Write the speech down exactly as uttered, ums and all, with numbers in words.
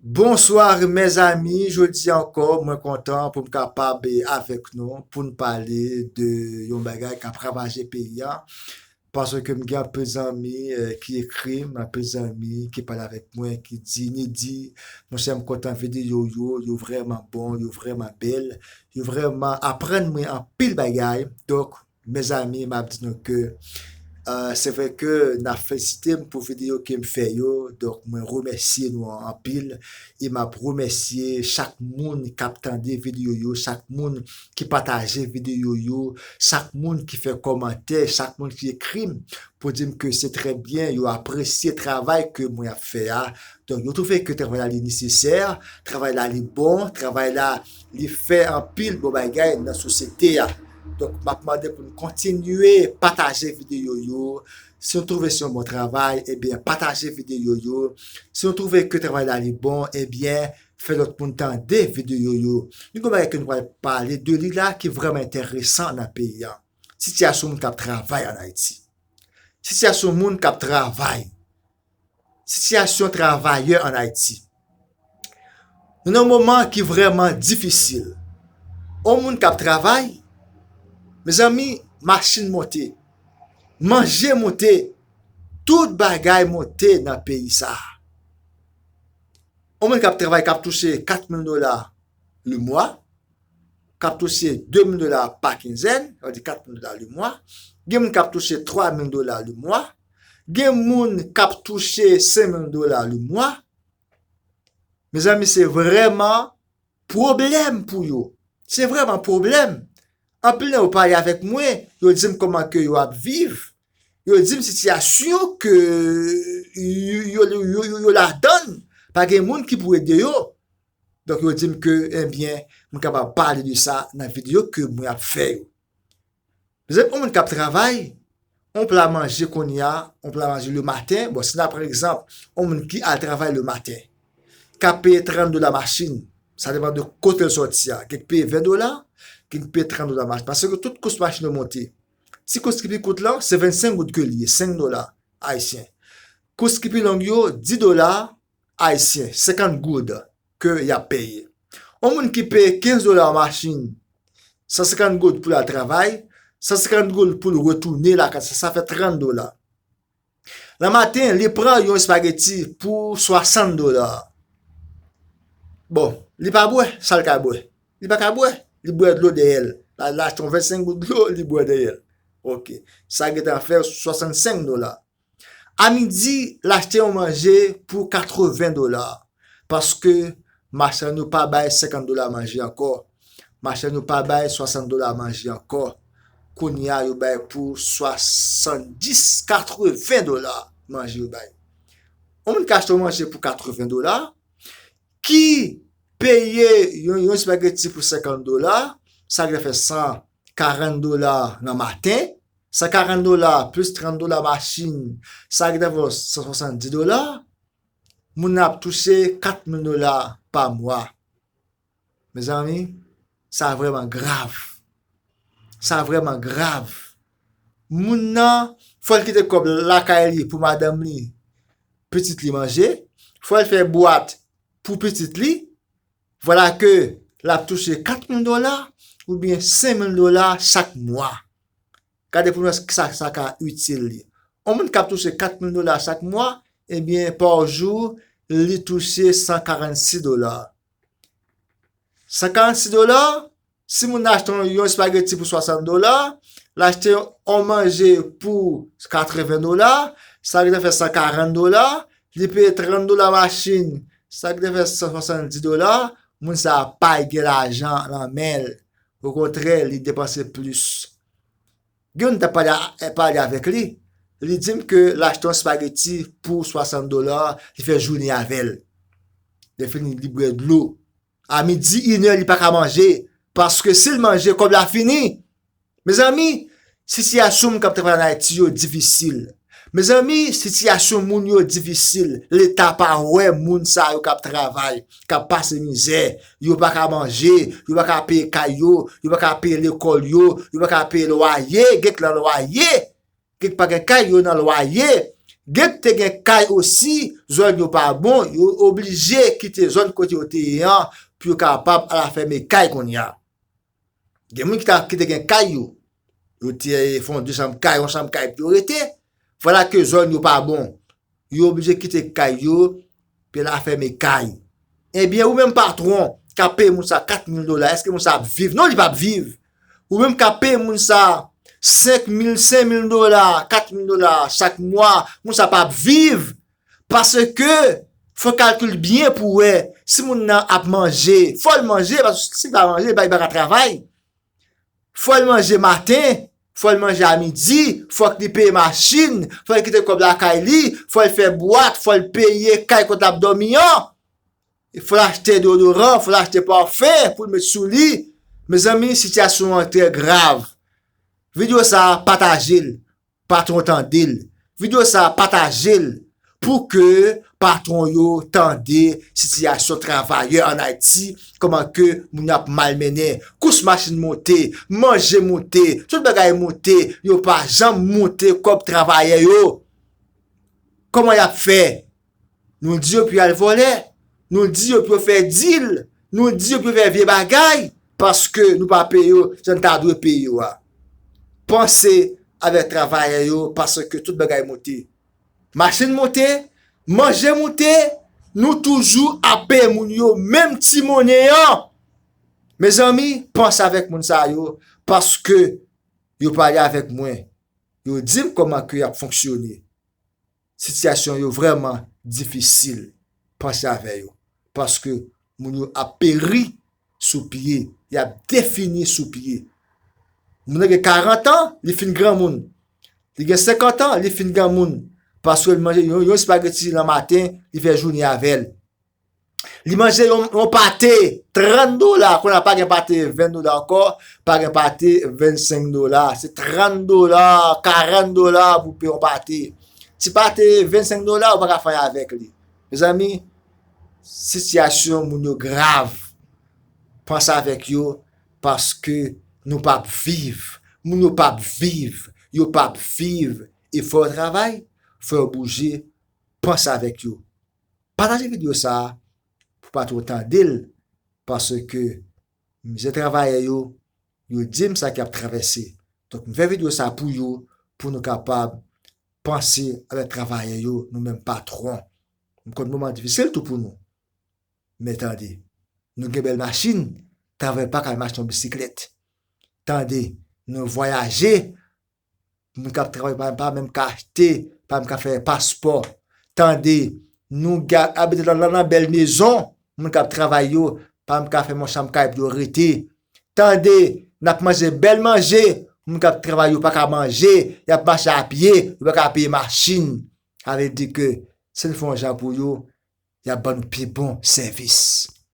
Bonsoir, mes amis. Jodi ankò, mwen kontan pou m kapab, eh, avèk nou, pou n pale de yon bagay k ap ravaje peyi a. Paske m gen anpil zanmi, eh, ki ekri m, anpil zanmi ki pale avèk mwen, ki di, Nidi, monchè, m kontan videyo yo, yo vrèman bon, yo vrèman bèl, yo vrèman aprann mwen anpil bagay. Donk, mezanmi, m ap di nou ke, eh, se vre ke n ap felisite m pou videyo ke m fè yo. Donk, mwen remèsye nou anpil. E m ap remèsye chak moun k ap tande videyo yo, chak moun ki pataje videyo yo, chak moun ki fè kòmantè, chak moun ki ekri m pou di m ke se trè byen, yo apresye travay ke mwen ap fè a. Donk, yo twouve ke travay la li nesesè, travay la li bon, travay la li fè anpil bon bagay nan sosyete a. Donk, m ap mande pou n kontinye pataje videyo yo. Si nou twouve se yon bon travay, ebyen, pataje videyo yo. Si nou twouve ke travay la li bon, ebyen, fè lòt moun tande videyo yo. Nou gen yon bagay ke nou pral pale de li la ki vrèman enteresan nan peyi a. Sitiyasyon moun k ap travay ann Ayiti. Sitiyasyon moun k ap travay. Sitiyasyon travayè ann Ayiti. Nou nan yon moman ki vrèman difisil. Yon moun k ap travay, mezanmi, machin monte, manje monte, tout bagay monte nan peyi sa a. Yon moun k ap travay, k ap touche kat mil dola lemwa, k ap touche de mil dola pa kenzèn, sa vle di kat mil dola lemwa. Gen moun k ap touche twa mil dola lemwa. Gen moun k ap touche senk mil dola lemwa. Mezanmi, se vrèman pwoblèm pou yo. Se vrèman pwoblèm. Anpil nan yo pale avèk mwen, yo di m kòman ke yo ap viv. Yo di m sitiyasyon ke yo, yo, yo, yo, yo ladann, pa gen moun ki pou ede yo. Donk, yo di m ke, ebyen, mwen kapab pale de sa nan videyo ke mwen ap fè yo. Mezanmi, yon moun k ap travay, yon pla manje kounye a, yon pla manje lematen, bon, si n ap pran egzanp, yon moun ki al travay lematen, k ap peye trant dola machin, sa depann de kote l sòti a, gen k peye ven dola, gen k peye trant dola machin, paske tout kous machin yo monte. Ti kous ki pi kout lan, se vennsenk goud ke li ye, senk dola ayisyen. Kous ki pi long yo, dis dola ayisyen, senkant goud ke y ap peye. Yon moun ki peye kenz dola yon machin, san senkant goud pou l al travay, san senkant goud pou l retounen lakay, sa, sa fè trant dola. Nan maten, li pran yon espageti pou swasant dola. Bon, li pa bwè, sa l ka bwè? Li pa ka bwè, li bwè dlo dèyè l. L al achte yon vennsenk goud dlo, li bwè dèyè l. Oke. Sa gentan fè swasannsenk dola. A midi, l achte yon manje pou katreven dola. Paske machann yo pa bay senkant dola manje ankò. Machann yo pa bay swasant dola manje ankò. Kounye a, yo bay pou swasanndis, katreven dola manje yo bay. Yon moun ka achte yon manje pou katreven dola, ki peye yon, yon espageti pou senkant dola, sa gentan fè san karant dola nan maten, san karant dola plis trant dola machin, sa gentan fè san swasanndis dola, moun nan ap touche kat mil dola pa mwa. Mezanmi, sa vrèman grav. Sa vrèman grav. Moun nan, fò l kite kòb lakay li pou madanm li, pitit li manje, fò l fè bwat pou pitit li, vwala ke l ap touche kat mil dola oubyen senk mil dola chak mwa. Gade pou nou wè sa, sa ka itil li. Yon moun k ap touche kat mil dola chak mwa, ebyen, pa jou, li touche san karannsis dola. San karannsis dola, si moun nan achte yon, yon espageti pou swasant dola, l achte yon manje pou katreven dola, sa gentan fè san karant dola, li peye trant dola machin, sa gentan fè san swasanndis dola, moun sa a pa gen lajan nan men l. Okontrè, li depanse plis. Gen youn t ap pale, pale avèk li, li di m ke l achte yon espageti pou swasant dola, li fè jounen avè l. Lè fini, li bwè dlo. A midi, inè, li pa ka manje, paske si l manje, kòb la fini. Mezanmi, sitiyasyon moun k ap travay ann Ayiti yo difisil. Mezanmi, sitiyasyon moun yo difisil. Leta pa wè moun sa yo k ap travay, k ap pase mizè. Yo pa ka manje, yo pa ka peye kay yo, yo pa ka peye lekòl yo, yo pa ka peye lwaye, gen k nan lwaye. Gen k pa gen kay, yo nan lwaye. Gen ki te gen kay osi, zòn yo pa bon, yo oblije kite zòn kote yo te ye an pou yo kapab al afèmen kay kounye a. Gen moun ki ta, ki te gen kay yo. Yo te fè yon de chanm kay, yon chanm kay pou yo rete. Vwala ke zòn yo pa bon. Yo oblije kite kay yo, pou yo al afèmen kay. Ebyen, ou menm patwon k ap peye moun sa kat mil dola, èske moun sa ap viv? Non, li p ap viv. Ou menm k ap peye moun sa senk mil, senk mil dola, kat mil dola chak mwa, moun sa p ap viv. Paske, fò w kalkil byen pou w wè si moun nan ap manje. Fò l manje, paske si l pa manje, li pa, li pa ka travay. Fò l manje maten, fò l manje a midi, fòk li peye machin, fò l kite kòb lakay li, fò l fè bwat, fò l peye kay kot l ap dòmi an. Fò l achte deodoran, fò l achte pafen pou l met sou li. Mezanmi, sitiyasyon an trè grav. Videyo sa a, pataje l. Patwon tande l. Videyo sa a, pataje l pou ke patwon yo tande sitiyasyon travayè ann Ayiti, kòman ke moun yo ap malmennen. Kous machin monte, manje monte, tout bagay monte, yo pa janm monte kòb travayè yo. Kòman y ap fè? Nou di yo pou y al vòlè. Nou di yo pou yo fè dil. Nou di yo pou yo fè vye bagay. Paske nou pa peye yo jan n ta dwe peye yo a. Panse avèk travayè yo, paske tout bagay monte. Machin monte, manje monte, nou toujou ap peye moun yo menm ti monnen an. Mezanmi, panse avèk moun sa yo, paske yo pale avèk mwen. Yo di m kòman ke y ap fonksyone. Sitiyasyon yo vrèman difisil. Panse avè yo. Paske moun yo ap peri sou pye. Y ap defini sou pye. Moun nan gen karant an, li fin granmoun. Li gen senkant an, li fin granmoun. Paske li manje yon, yon espageti nan maten, li fè jounen avè l. Li manje yon, yon pate trant dola, kounye a pa gen pate ven dola ankò, pa gen pate vennsenk dola. Se trant dola, karant dola pou peye yon pate. Ti pate vennsenk dola, ou pa ka fè anyen avèk li. Mezanmi, sitiyasyon moun yo grav. Panse avèk yo, paske nou p ap viv. Moun yo p ap viv. Yo p ap viv. E fò yo travay, fò yo bouje. Panse avèk yo. Pataje videyo sa a pou patwon tande l, paske mizè travayè yo, yo di m sa k ap travèse. Donk, m fè videyo sa a pou yo, pou nou kapab panse avèk travayè yo, nou menm patwon. M konn moman difisil tou pou nou. Men tande, nou gen bèl machin, travayè pa ka al mache yon bisiklèt. Tande, nou vwayaje, moun k ap travay pa, pa menm ka achte, pa menm ka fè paspò. Tande, nou ga-, abite nan, nan, nan bèl mezon, moun k ap travay yo, pa menm ka fè yon chanm kay pou yo rete. Tande, n ap manje bèl manje, moun k ap travay yo pa ka manje, y ap mache a pye, yo pa ka peye machin. Sa vle di ke si n fè yon jan pou yo, y ap ban nou pi bon sèvis.